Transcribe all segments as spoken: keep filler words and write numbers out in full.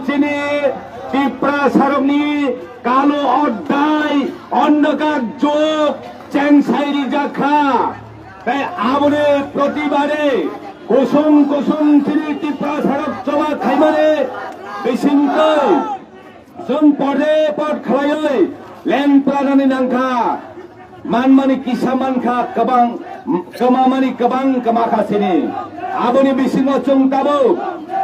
chini Tiprasarokni kalo odhai, ondhokar jug chengsai rijak kha. Tei aboni protibade kusung kusung chini Tiprasarok choba khaimani bisingtwi chwng porde pod khlaiwi leng planani nangkha. Manmani kisa mankha, kwbang kwmamani kwbang kwma kha sini. Aboni bisingo chwng tabuk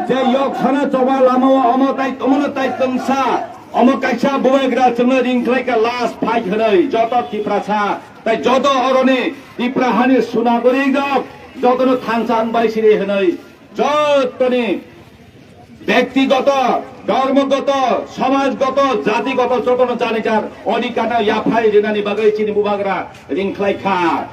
je yok sana choba lamao omo tai omono tai tongsa, omo kaisa bubagra chwngno ring khlai kha last fight hwnwi joto Tiprasa tai joto oroni Tipra hani sunagori rok jotono thansa wngbai sini hwnwi jotoni bektigoto, dhormogoto, somajgoto, jatigoto jotono jani jar odhikarno yaphai rinani bagwi chini bubagra ring khlai kha.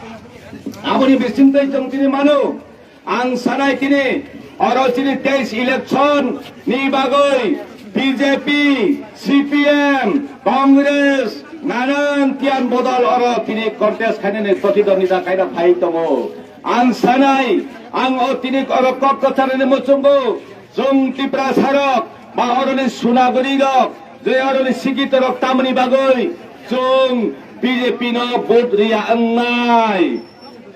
Aboni bisingtwi chwng chini mano, ang sanai tini oro chini teis election ni bagwi B J P, C P M, Congress, nanan tiyan bodol oro tini contest khainani protidwandita khaina phai tongo. Ang sanai, ang o tini oro kok kwcharni muchungo, chwng Tiprasarok ba oroni sunagori rok, je oroni sikitorok tamni bagwi chwng B J P no vote riya wngnai.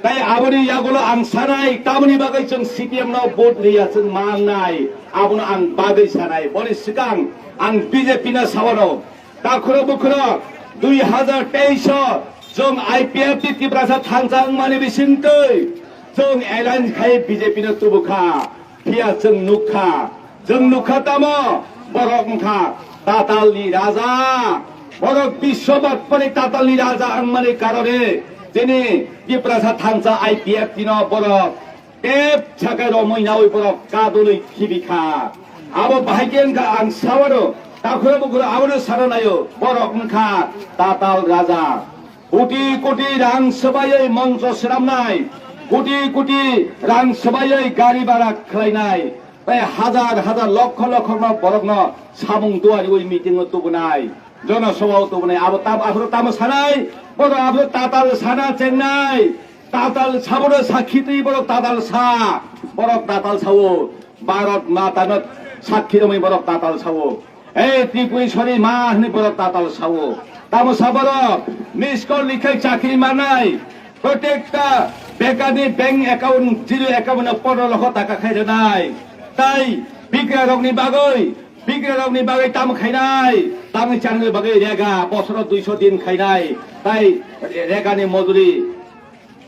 Tai aboni yagulo ang sanai, tamni bagwi chwng C P M no vote riya chwng mangnai, abono ang bagwi sanai. Boni swkang ang B J P no sawano, takhuro bukhuro dui hazar teis o chwng I P F T Tiprasa thansa wngmani bisingtwi chwng alliance khai B J P no tubukha. Phiya chwng nukha, chwng nukha tamo borok wngkha tatalni raja. Borok biswbat pori tatalni raja wngmani karone chini Tiprasa thansa I P F T no borok tep sakai romwi nawi borok kadulwi khibikha. Abo bahai khe wngkha ang sawano, takhuro bukhuro abono sana naio, borok wngkha tatal raja. Koti koti rang swbaiwi moncho swnamnai, koti koti rang swbaiwi gari bhara khlainai, tei hazar hazar lokho lokho no borokno samung duariwi meeting o tubunai, jono sabha o tubunai, abo tam aphuru tamo sanai, borok aphuru tatal sana chengnai, tatal sabono sakhi twi borok tatal sa, borok tatal sao, Bharat Mata no sakhi romwi borok tatal sao. Ei Tripuri sori ma hwnwi borok tatal sao. Tamo sa borok miss call likhai chakri manai. Protekta bekarni bank account, zero account no pondro lokho taka khai rwnai. Tai bigra rokni bagwi, bigra rokni bagwi tamo khainai. Tamo chanani bagwi rega bosoro duiso din khainai. Tai regani mojuri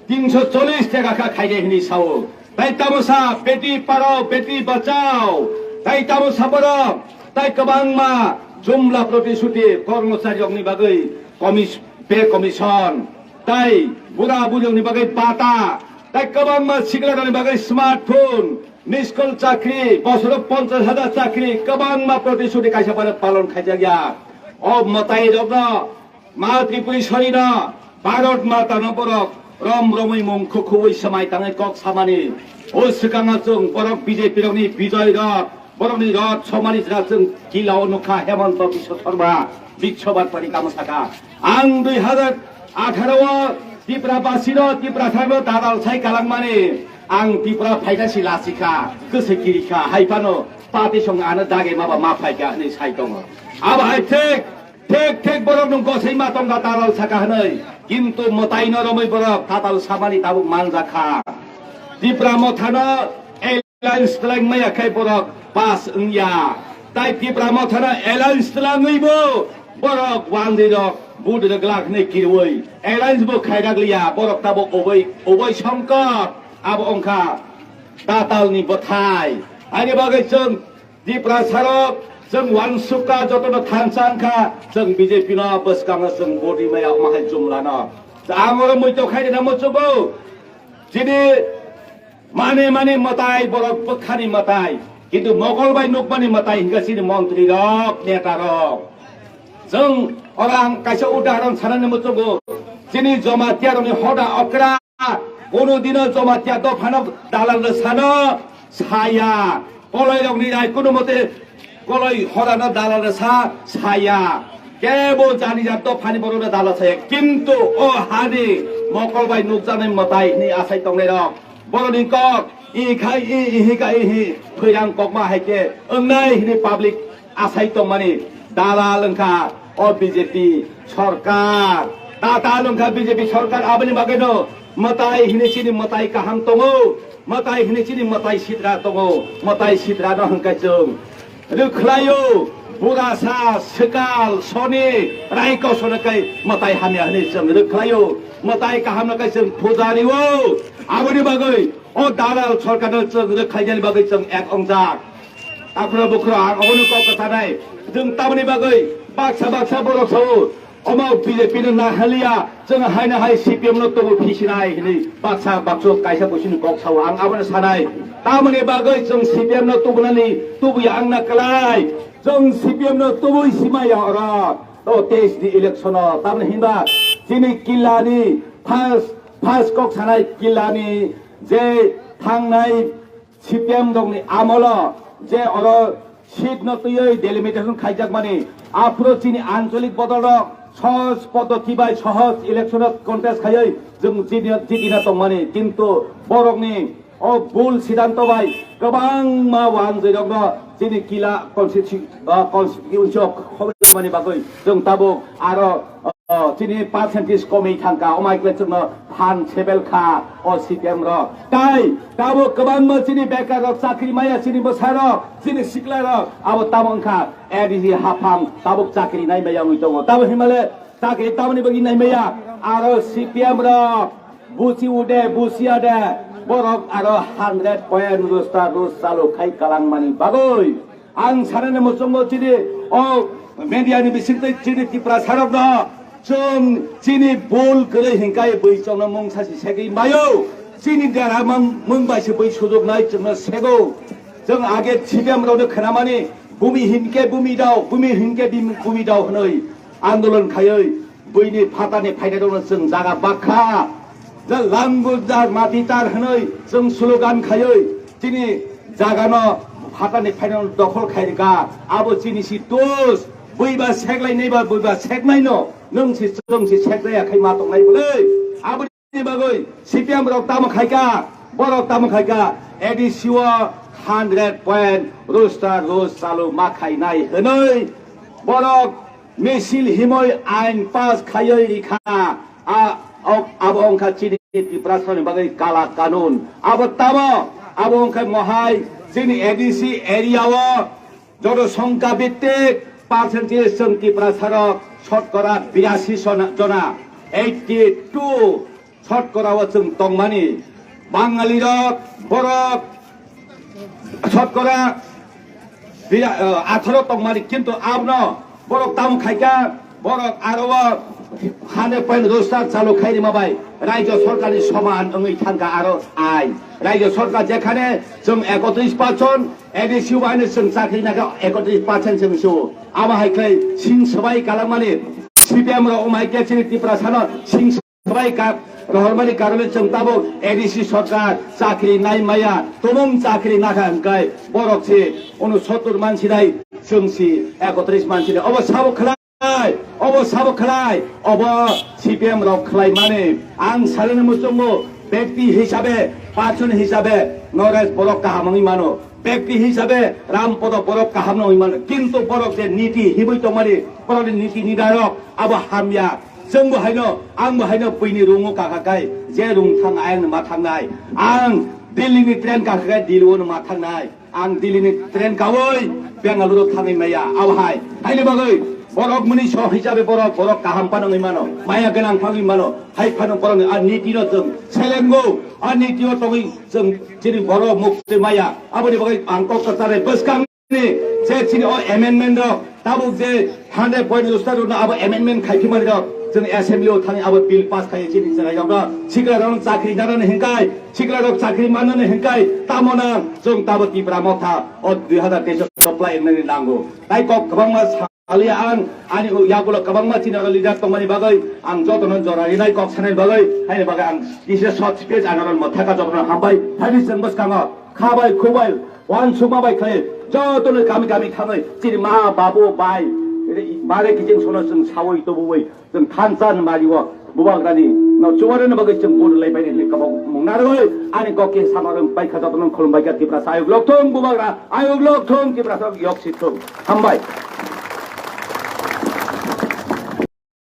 tinso chollish taka kha khainai hwnwi sao. Tai tamo sa beti padhao, beti bachao. Tai tamo sa borok, tai kwbangma jumla protisuti kormochari rokni bagwi komis-, pay commission, tai bura buri rokni bagwi bata, tai kwbangma sikla rokni bagwi smartphone, miss call chakri, bosoro ponchash hajar chakri, kwbangma protisuti kaisa bai palon khaijakya. O mwtai rokno Ma Tripuri sorino Bharat Mata no borok rom romwi mung khukhuwi swmai tangwi kok samani. O swkango chwng borok B J P rokni bijoy rok, borokni rok somani jora chwng kila o nukha Hemanta Biswa Sarma, Bikshobhat pari kamo saka. Ang dui hazar atharo o Tipra basino, Tipra thangno dadal sai kalangmani. Ang Tipra phaida si lasikha, kwswi kirikha, hai phano party song ano dage maba ma phaikha hwnwi sai tongo. Abo hai thik Thik thik borok nwng gosai ma tongkha tatal saka hwnwi, kintu mwtai no romwi borok tatal samani tabuk manjakha. Tipra mothano alliance twlang maya khai borok pass wngya. Tai Tipra mothano alliance twlangwi bo borok wandi rok vote rwglak hwnwi kirwi alliance bo khairak liya, borok tabuk oboi oboi songkot abo wngkha tatal ni bwthai. Ani bagwi chwng Tiprasarok, chwng uansukha, jotono thansa wngkha, chwng B J P no bwskango chwng vote rimaya, omo hai jumlano. Ang oro muitok khai rina muchugo, chini mane mane mwtai, borok bwkhani mwtai, kintu mokol bai nukmani mwtai hingkha chini montri rok, neta rok. Chwng oro ang kaisa udaharon sanani muchugo, chini Jamatia rokni hoda okra, Kono dino Jamatia dophano dalal rwsano saya. Koloi rokni rai kono mote koloi horano dalal rwsa saya. Kebo jani jat dophani borokno dalal saya. Kintu o hani mokol bai nukjaknai mwtai hwnwi asai tongnai rok. Borokni kok i khai i, i hi khai i hi, thwirang kokma hai khe wngnai hwnwi public asai tongmani dalal wngkha o B J P sorkar, dalal wngkha B J P sorkar. Aboni bagwino mwtai hinwi chini mwtai kaham tongo, mwtai hinwi chini mwtai sitra tongo, mwtai sitrano hwnkhe chwng rwkhlaio, burasa, swkal, soni, raikosono kai mwtai hamya hinwi chwng rwkhlaio, mwtai kahamno kai chwng puja rio. Aboni bagwi o dalal sorkarno chwng rwkhlainani bagwi chwng ek wngjak. Takhro bukhro ang obono kok kwthanai. Chwng tamoni bagwi baksa baksa borok sao, omo B J P no nahaliya, chwng haino hai C P M no tubu phisinai hinwi baksa baksa kaisa buisini kok sao, ang abono sanai. Tamoni bagwi chwng C P M no tubunani tubuya wngna kwlai. Chwng C P M no tubui simaya oro. O teis ni election o tamoni hinba chini killani first, first kok sanai killani je thangnai C P M rokni amolo je oro seat no twiwi delimitation khaijakmani, aphuru chini ancholik bodolrok sohoj poddoti bai sohoj election o contest khaiwi chwng jiti-, jitina tongmani, kintu borokni o bul sidanto bai kwbangma wanjwirokno chini kila constitu-, ah, constituency o khobor mani bagwi chwng tabuk aro O, chini percentage komwi thangkha, omo hai khe chwngno phan sebel kha o C P M rok. Tai tabuk kwbangma chini bekar rok chakri maya, chini bwsa rok, chini sikla rok, abo tamo wngkha A D C haphang tabuk chakri nai maya wngwi tongo. Tamo hinmale chakri tamoni bagwi nai maya, aro C P M rok buchi ude, buchiya de, borok aro hundred point roster rost chalo khai kalang mani bagwi. Ang sanani muchungo chini o media ni bisingtwi chini Tiprasa rokno chwng chini bul kwrwi hinkai bui chwngno mung sasi segwi maio. Chini dera mang mung bai se bui sujuk nai chwngno sego. Chwng age C P M rokno khnamani bumi hinke bumi dao, bumi hinke bim-, bumi dao hwnwi andolon khaiwi buini phatani phainairokno chwng jaga bakha. Je langbo jar mati tar hwnwi chwng slogan khaiwi chini jagano phatani phainairokno dokhol khairikha. Abo chini si dos, buiba seklai naiba buiba seknaino nwng si chwng si seklaiya khai ma tongnai bwle. Abo ni bagwi C P M rok tamo khaika, borok tamo khaika, A D C o hundred point roster rost chalo ma khainai hwnwi borok misil himoi ain pass khaiwi rikha. A, ok, abo wngkha chini Tiprasani bagwi kala kanun. Abo tamo, abo wngkha mohai chini A D C area o joto songkha bittik percentage chwng Tiprasarok shotkora birasi sona-, jona, eighty two shotkora o chwng tongmani. Bangalirok, borok shotkora bira-, eh, atharo tongmani, kintu abono borok tamo khaika, borok aro o hundred point roster chalo khairima bai rajyo sorkarni soman wngwi thangkha aro ai. Rajyo sorkar jekhane chwng ekotris percent, A D C o haino chwng chakri nakha ekotris percent chwng su. Abo hai khlai sing swbai kalangmani C P M rok wng hai khe chini Tiprasano sing swbai ka-, rohormani karone chwng tabuk A D C sorkar chakri nai maya, tumung chakri nakha hwnkhe borok se unusottor mansinai chwng si ekotris mansinai. Obo sabo khlai. Obo sabo khlai, obo C P M rok khlai mani. Ang salini muchungo bekti hisabe, person hisabe Noresh borok kaham wngwi mano. Bekti hisabe Rampodo borok kaham wngwi mano. Kintu borok je niti himwi tongmani, borokni niti nidayok abo hamya. Chwngbo haino, angbo haino buini rungo kakha kai, je rung thang ayangno ma thangnai. Ang Delhi ni train kakha kai Delhi o no ma thangnai. Ang Delhi ni train kawi Bengaluru thangwi maya, abo hai. Haini bagwi borok muni so hisabe borok, borok kaham phano wngwi mano, maya gwnang phano wngwi mano, hai phano borok ni a niti no chwng selengo, a niti o tongwi chwng chini borok mukti maya. Aboni bagwi ang kok kwchare bwskang ni je chini o amendment rok tabuk je hundred point roster rok no abo amendment khai phimani rok chwng assembly o thangwi abo bill pass khai chini chwng rok no sikla rok chakri nana ni hinkai. Sikla rok chakri manani hinkai tamo nang chwng tabo Tipra Motha o dui hazar teis o apply wngnani nango. Tai kok kwbangma saliya ang ani yagulo kwbangma chini oro leader tongmani bagwi ang jotono jora rinai kok sanani bagwi haini bagwi ang kisa short speech ang oro motha ka jotono hambai phani chwng bwskango khabai khubai uansukma bai khlai jotono kami kami thangwi chini ma babu bai bare kiching sono chwng sawi tubui chwng thansa ni mari o Bubagrani no chuwareno bagwi chwng vote lai bai ni kabok mung narwgwi ani kok khe sama rwng bai kha, jotono khulum bai kha. Tiprasa ayuk lok thung, Bubagra ayuk lok thung, Tiprasa yok si thung. Hambai.